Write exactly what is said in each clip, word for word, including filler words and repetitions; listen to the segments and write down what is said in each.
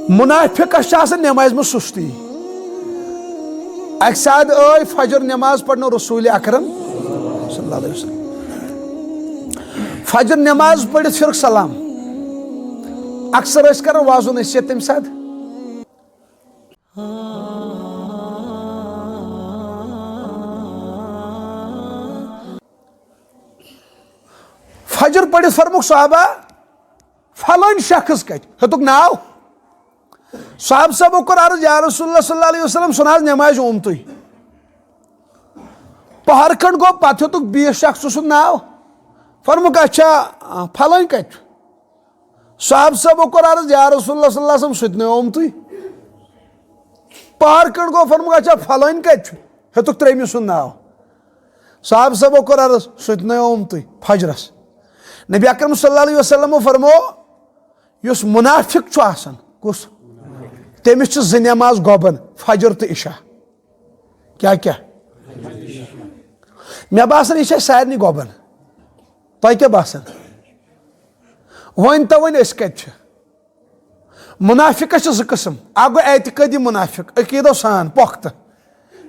منافقس چھِ آسان نمازِ منٛز سُستی۔ اکہِ ساتہٕ ٲے فجر نماز پرنو رسول اکرم صلی اللہ علیہ وسلم۔ فجر نماز پٔرِتھ پھِرُکھ سلام۔ اکثر ٲسۍ کران وعظ و نصیحت تمہِ ساتہٕ۔ فجر پٔرِتھ فرمووُکھ صحابہ، فلٲنۍ شخص کتہِ؟ ہیوٚتُکھ ناو۔ صحابہٕ صٲبو کوٚر عرض، یا رسول اللہ صلی اللہ علیہ وسلم، سُہ نہ حظ نمازِ آمتُے۔ پہر کھنڈ گوٚو، پتہٕ ہیوٚتُکھ بیٚیِس شخص سُنٛد ناو۔ فرمووُکھ، اچھا، فلٲنۍ کتہِ چھُ؟ صحابہٕ صٲبو کوٚر عرض، یا رسول اللہ صلی اللہ علیہ وسلم، سُہ تہِ نہٕ آمتُے۔ پہر کھنڈ گوٚو، فرمووُکھ، اچھا، فلٲنۍ کتہِ چھُ؟ ہیوٚتُکھ ترٛیٚیمہِ سُنٛد ناو۔ صحابہٕ صٲبو کوٚر عرض، سُہ تہِ نہٕ آمتُے فجرس۔ نبی اکرم صلی اللہ علیہ وسلمو فرموو، یُس منافق چھُ آسان، کُس؟ تٔمِس چھِ زٕ نماز گۄبن، فجر تہٕ عشاء۔ کیٛاہ کیٛاہ؟ مےٚ باسان، یہِ چھِ اَسہِ سارنٕے گۄبن۔ تۄہہِ کیٛاہ باسان؟ وۄنۍ تو وۄنۍ أسۍ کَتہِ چھِ؟ منافقس چھِ زٕ قٕسم، اکھ گوٚو اعتقٲدی منافق، عقیدو سان پۄختہٕ،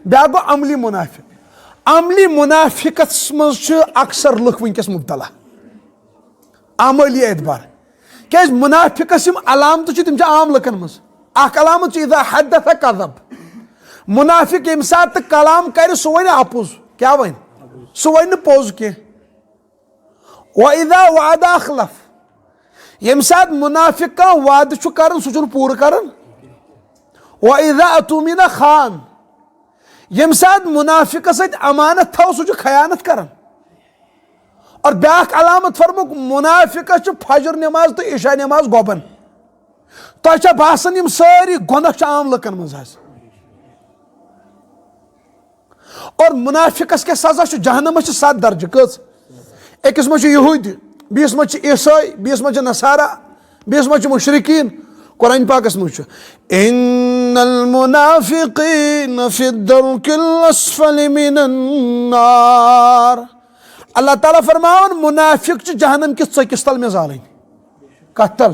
بیٛاکھ گوٚو عملی منافق۔ عملی منافقس منٛز چھِ اکثر لُکھ وٕنکیٚس مبتلا، عملی اعتبار۔ کیٛازِ؟ منافقس یِم علامتہٕ چھِ، تِم چھِ عام لُکن منٛز۔ اکھ علامت چھِ، اذا حدث کذب۔ منافق ییٚمہِ ساتہٕ تہٕ کلام کرِ، سُہ ونہِ اپُز۔ کیٛاہ ونہِ؟ سُہ ونہِ نہٕ پوٚز کینٛہہ۔ وَإِذَا وَعَدَ أَخْلَفَ۔ ییٚمہِ ساتہٕ مُنافِق کانٛہہ وعدٕ چھُ کران، سُہ چھُنہٕ پوٗرٕ کران۔ وَإِذَا اؤتُمِنَ خَانَ۔ ییٚمہِ ساتہٕ مُنافِقَس سۭتۍ امانت تھاو، سُہ چھُ خیانت کران۔ اور بیٛاکھ علامت فرمووُکھ، مُنافِقَس چھُ فجر نماز تہٕ عشاء نماز گۄبن۔ تۄہہِ چھا باسان، یِم سٲری گۄناہ چھِ عام لُکن منٛز حظ؟ اور منافقس کیا سزا چھُ؟ جہنمس چھِ ستھ درجہٕ۔ کٔژ؟ أکِس منٛز چھُ یہودی، بیٚیِس منٛز چھِ عیسٲے، بیٚیِس منٛز چھِ نصارا، بیٚیِس منٛز چھِ مشرکین۔ قرآن پاکس منٛز چھُ، ان المنافقین فی الدرک الاسفل من النار۔ اللہ تعالیٰ فرماوان، منافق چھِ جہنم کِس ژٔکِس تل مےٚ زالٕنۍ۔ کتھ تل؟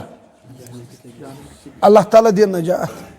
اللہ تعالیٰ دِن نجات۔